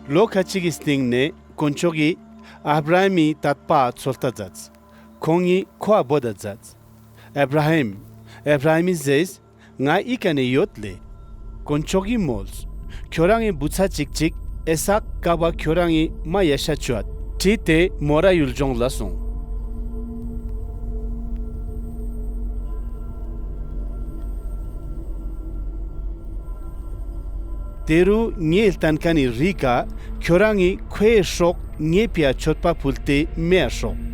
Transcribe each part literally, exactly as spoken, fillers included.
ལོ་ཁ་ཅིག་གི་སྟིང་ནེ་དཀོན་མཆོག་གི་ཨབ་ར་ཧམ་མི་ཏད་པ་ཚོད་ལྟ་ཛདས། ཁོང་ངི་ཁོའ་བོད་ད་ཛདས། ཨབ་ར་ཧམ། ཨབ་ར་ཧམ་མི་ཟེརས། ང་འི་ཀ་ནེ་ཡོད་ལེ། དཀོན་མཆོག་གི་མོལས། ཁྱོ་རང་ངི་བུ་ཚ་ཅིག་ཅིག་ཨི་སཱག་ཀ་བོའ་ཁྱོ་རང་ངི་མ་ཡ་ཤ་ཅོའད། ཁྲིད་དེ་མོ་ར་ཡུལ་ཇོངས་ལ་སོང་། ཏེ་རུ་ངའེ་ལྟན་ཁན་ནི་རིའི་ཀ་ཁྱོ་རང་ངི་ཁོའེ་སྲོག་ངའེ་ཕིའ་ཆོད་པ་ཕུལ་ཏེ་མེའ་སྲོག།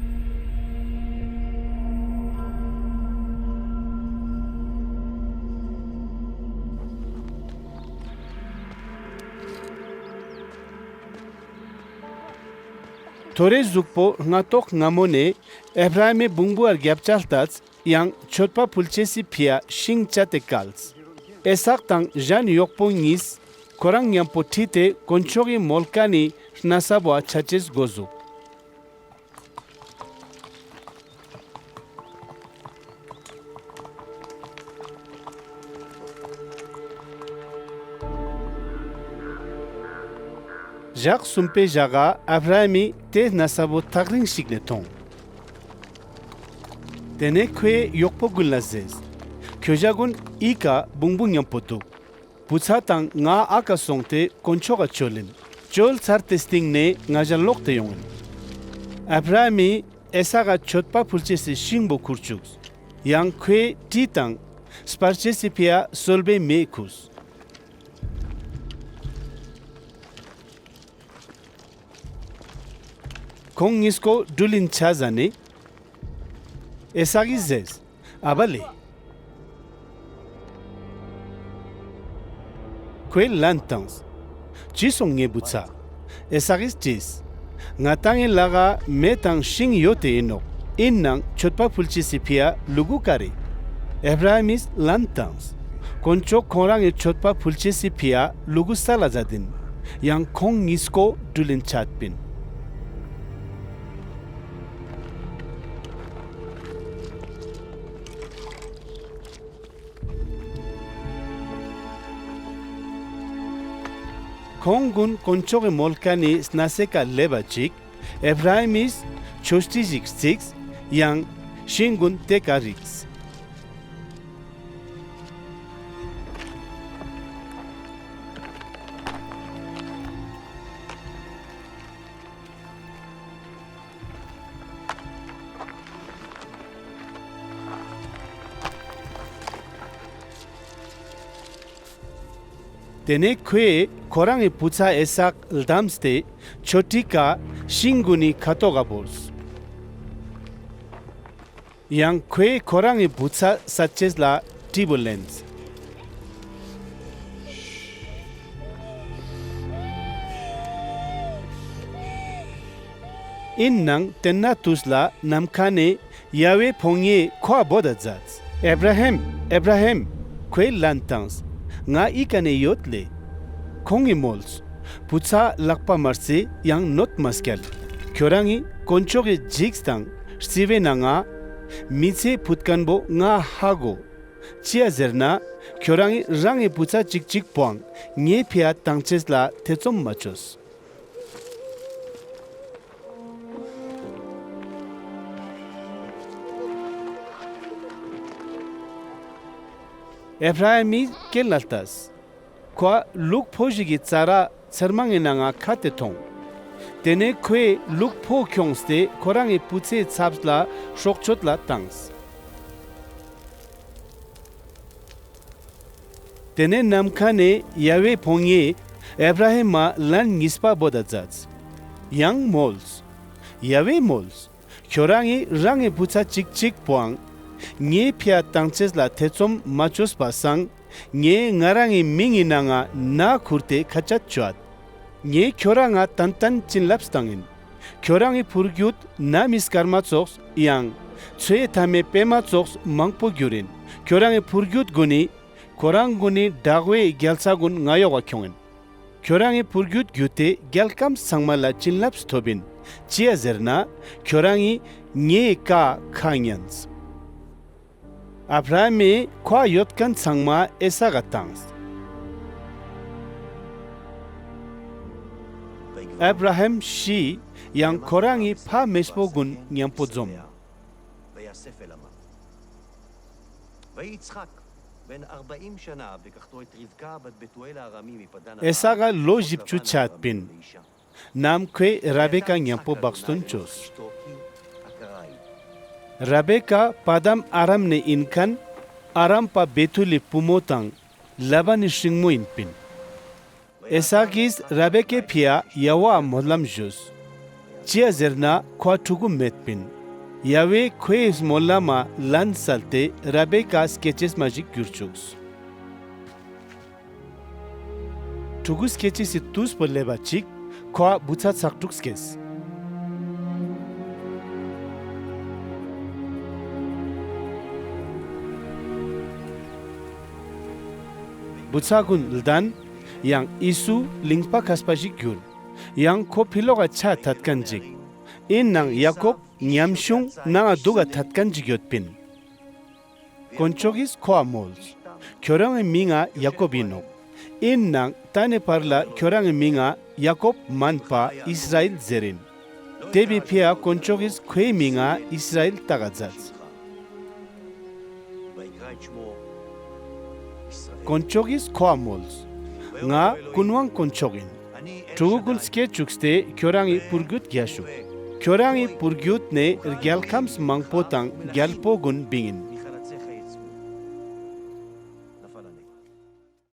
ཐོ་རེ་ཟུགས་པོ་སྔ་ཏོག་སྔ་མོ་ནེ་ཨབ་ར་ཧམ་མི་བུང་བུའ་གྱབ་ཅ་ལྟས་ཡང་ཆོད་པ་ཕུལ་ཅེས་སི་ཕིའ་ཤིང་ཅད་དེ་ཀལས། ཨི་སཱག་དང་ཞན་ཡོག་པོ་ཉིས་ཁོ་རང་ཉམ་པོ་ཁྲིད་དེ་དཀོན་མཆོག་གི་མོལ་ཁན་ནི་ནས་བོའ་ཆ་ཅེས་གོ་ཟུགས། ཞག་སུམ་པའེ་ཞག་ག་ཨབ་ར་ཧམ་མི་ཏེ་ནས་བོ་ཐག་རིང་ཞིག་ནེ་ཐོང་། ཏེ་ནེ་ཁོའེ་ཡོག་པོ་གུན་ལ་ཟེརས། ཁྱོ་ཞ་གུན་འི་ཀ་བུང་བུ་ཉམ་པོ་དུག། བུ་ཚ་དང་ང་ཨ་ཀ་སོང་སྟེ་དཀོན་མཆོག་ག་ཅོལ་ཨིན། ཅོལ་ཚར་ཏེ་སྟིང་ནེ་ང་ཞ་ལོག་སྟེ་ཡོང་ཨིན། ཨབ་ར་ཧམ་མི་ཨི་སཱག་ག་ཆོད་པ་ཕུལ་ཅེས་སི་ཤིང་བོ་ཁུར་ཅུགས། ཡང་ཁོའེ་གྲི་དང་སྤར་ཅེས་སི་ཕིའ་སོལ་བའེ་མེ་ཁུརས། ཁོང་ཉིས་ཀོ་གྲུལ་ལིན་ཆ་ཟ་ནེ་ཨི་སཱག་གི་ཟེརས། ཨ་བ་ལེ། ཁོའེ་ལན་ཏངས། ཅི་སོང་ངའེ་བུ་ཚ། ཨི་སཱག་གི་ཅིས། ང་དང་ངི་ལག་ག་མེ་དང་ཤིང་ཡོད་ཏེ་ཨིན་ནོག། ཨིན་ནའང་ཆོད་པ་ཕུལ་ཅེས་སི་ཕིའ་ལུ་གུ་ཀ་རེ། ཨབ་ར་ཧམ་མི་ལན་ཏངས། དཀོན་མཆོག་ཁོང་རང་ངི་ཆོད་པ་ཕུལ་ཅེས་སི་ཕིའ་ལུ་གུ་སལ་ལ་ཛད་ཨིན། ཡང་ཁོང་ཉིས་ཀོ་གྲུལ་ལིན་ཆད་པིན། ཁོང་གུན་དཀོན་མཆོག་གི་མོལ་ཁན་ནི་ནས་སི་ཀ་ལེབ་བ་ཅིག། ཨབ་ར་ཧམ་མི་ཆོས་ཁྲི་ཞིག་རྩིགས། ཡང་ཤིང་གུན་ཏེ་ཀ་རིགས། ཏེ་ནེ་ཁོའེ་ཁོ་རང་ངི་བུ་ཚ་ཨི་སཱག་ལྡམས་ཏེ་ཆོས་ཁྲིའི་ཀ་ཤིང་གུན་ནི་ཁ་ཐོག་ག་བོརས། ཡང་ཁོའེ་ཁོ་རང་ངི་བུ་ཚ་སད་ཅེས་ལ་གྲི་བོ་ལེན། ཨིན་ནའང་ཏེན་ན་ཏུས་ལ་ནམ་ཁའ་ནེ་ཡ་ཝེ་ཕོ་ཉའེ་ཁོའ་བོད་ད་ཛདས། ཨབ་ར་ཧམ། ཨབ་ར་ཧམ། ཁོའེ་ལན་ཏངས། ང་འི་ཀ་ནེ་ཡོད་ལེ། ཁོང་ངི་མོལས། བུ་ཚ་ལག་པ་མ་རྩེ་ཡང་ནོད་མ་སྐྱལ། ཁྱོ་རང་ངི་དཀོན་མཆོག་གི་ཇིགས་དང་རྩི་བའེ་ནང་ང་མི་ཚེ་ཕུད་ཁན་བོ་ང་ཧ་གོ། ཅིའ་ཟེར་ན་ཁྱོ་རང་ངི་རང་ངི་བུ་ཚ་ཅིག་ཅིག་པོའང་ངའེ་ཕིའ་ཏང་ཅེས་ལ་ཐེ་ཚོམ་མ་ཅོས། ཨབ་ར་ཧམ་མི་ཀེན་ལ་ལྟས། ཁོའ་ལུག་ཕོ་ཞིག་གི་ཙ་ར་ཚེར་མང་ངི་ནང་ང་ཁད་དེ་ཐོང་། ཏེ་ནེ་ཁོའེ་ལུག་ཕོ་ཁྱོངས་ཏེ་ཁོ་རང་ངི་བུ་ཚའེ་ཚབ་ལ་སྲོག་ཆོད་ལ་ཏངས། ཏེ་ནེ་ནམ་ཁའ་ནེ་ཡ་ཝེ་ཕོ་ཉའེ་ཨབ་ར་ཧམ་མ་ལན་ཉིས་པ་བོད་ད་ཛདས། ཡང་མོལས། ཡ་ཝེ་མོལས། ཁྱོ་རང་ངི་རང་ངི་བུ་ཚ་ཅིག་ཅིག་པོའང་ངའེ་ཕིའ་ཏང་ཅེས་ལ་ཐེ་ཚོམ་མ་ཅོས་པ་སང་ངའེ་ང་རང་ངི་མིང་ངི་ནང་ང་ན་ཁུར་ཏེ་ཁ་ཆད་ཅོའད། ངའེ་ཁྱོ་རང་ང་ཏན་ཏན་ཅིན་ལབས་ཏང་ཨིན། ཁྱོ་རང་ངི་པུར་གྱུད་ན་མི་སྐར་མ་ཙོགས་ཡང་ཚོའེ་ཐའ་མའེ་པའེ་མ་ཙོགས་མང་པོ་གྱུར་ཨིན། ཁྱོ་རང་ངི་པུར་གྱུད་གུན་ནི་ཁོ་རང་གུན་ནི་དྲག་པོའེ་གྱལ་ས་གུན་ང་ཡོག་ག་ཁྱོང་ཨིན། ཁྱོ་རང་ངི་པུར་གྱུད་གྱུད་ཏེ་གྱལ་ཁམས་ཚང་མ་ལ་ཅིན་ལབས་ཐོབ་ཨིན། ཅིའ་ཟེར་ན་ཁྱོ་རང་ངི་ངའེ་ཀའ་ཁ་ཉན། ཨབ་ར་ཧམ་མི་ཁོའ་ཡོད་ཁན་ཚང་མ་ཨི་སཱག་ག་ཏངས། ཨབ་ར་ཧམ་ཤི་ཡང་ཁོ་རང་ངི་ཕ་མེས་པོ་གུན་ཉམ་པོ་ཛོམས། ཨི་སཱག་ག་ལོ་ཞིབ་ཅུ་ཆའད་པིན། ནམ་ཁོའེ་ར་བེ་ཀ་ཉམ་པོ་བག་སྟོན་ཅོས། ར་བེ་ཀ་པ་དམ་ཨ་རམ་ནེ་ཨིན་ཁན་ཨ་རམ་པ་བེ་ཐུ་ལི་བུ་མོ་དང་ལ་བན་ནི་སྲིང་མོ་ཨིན་པིན། ཨི་སཱག་གི་ར་བེ་ཀའེ་ཕིའ་ཡ་ཝའ་མོལ་ལམ་ཞུས། ཅིའ་ཟེར་ན་ཁོའ་ཕྲུ་གུ་མེད་པིན། ཡ་ཝའེ་ཁོའེ་མོལ་ལམ་མ་ལན་སལ་ཏེ་ར་བེ་ཀ་སྐྱེ་ཅེས་མ་ཞིག་གྱུར་ཅུགས། ཕྲུ་གུ་སྐྱེ་ཅེས་སི་ཏུས་པོ་ལེབ་བ་ཅིག་ཁོའ་བུ་ཚ་ཚག་དྲུག་སྐྱེས། བུ་ཚ་གུན་ལྡན་ཡང་ཨི་སུ་ལིང་པ་ཁས་པ་ཞིག་གྱུར། ཡང་ཁོ་ཕི་ལོག་ག་ཆའ་ཐད་ཁན་ཅིག། ཨིན་ནའང་ཡ་ཀོབ་ཉམ་ཆུང་ནང་ང་དུག་ག་ཐད་ཁན་ཅིག་ཡོད་པིན། དཀོན་མཆོག་གི་ཁོའ་མོལས། ཁྱོ་རང་ངི་མིང་ང་ཡ་ཀོབ་ཨིན་ནོག། ཨིན་ནའང་ཏ་ནེ་ཕར་ལ་ཁྱོ་རང་ངི་མིང་ང་ཡ་ཀོབ་མན་པ་ཨིས་ར་ཨེལ་ཟེར་ཨིན། ཏེ་བོའེ་ཕིའ་དཀོན་མཆོག་གི་ཁོའེ་མིང་ང་ཨིས་ར་ཨེལ་ཏགས་ཛདས། དཀོན་མཆོག་གི་ཁོའ་མོལས། ང་ཀུན་ཝང་དཀོན་མཆོག་ཨིན། ཕྲུ་གུ་གུན་སྐྱེ་ཅུགས་ཏེ་ཁྱོ་རང་ངི་པུར་གྱུད་གྱས་ཤོག། ཁྱོ་རང་ངི་པུར་གྱུད་ནེ་གྱལ་ཁམས་མང་པོ་དང་གྱལ་པོ་གུན་བིང་ཨིན།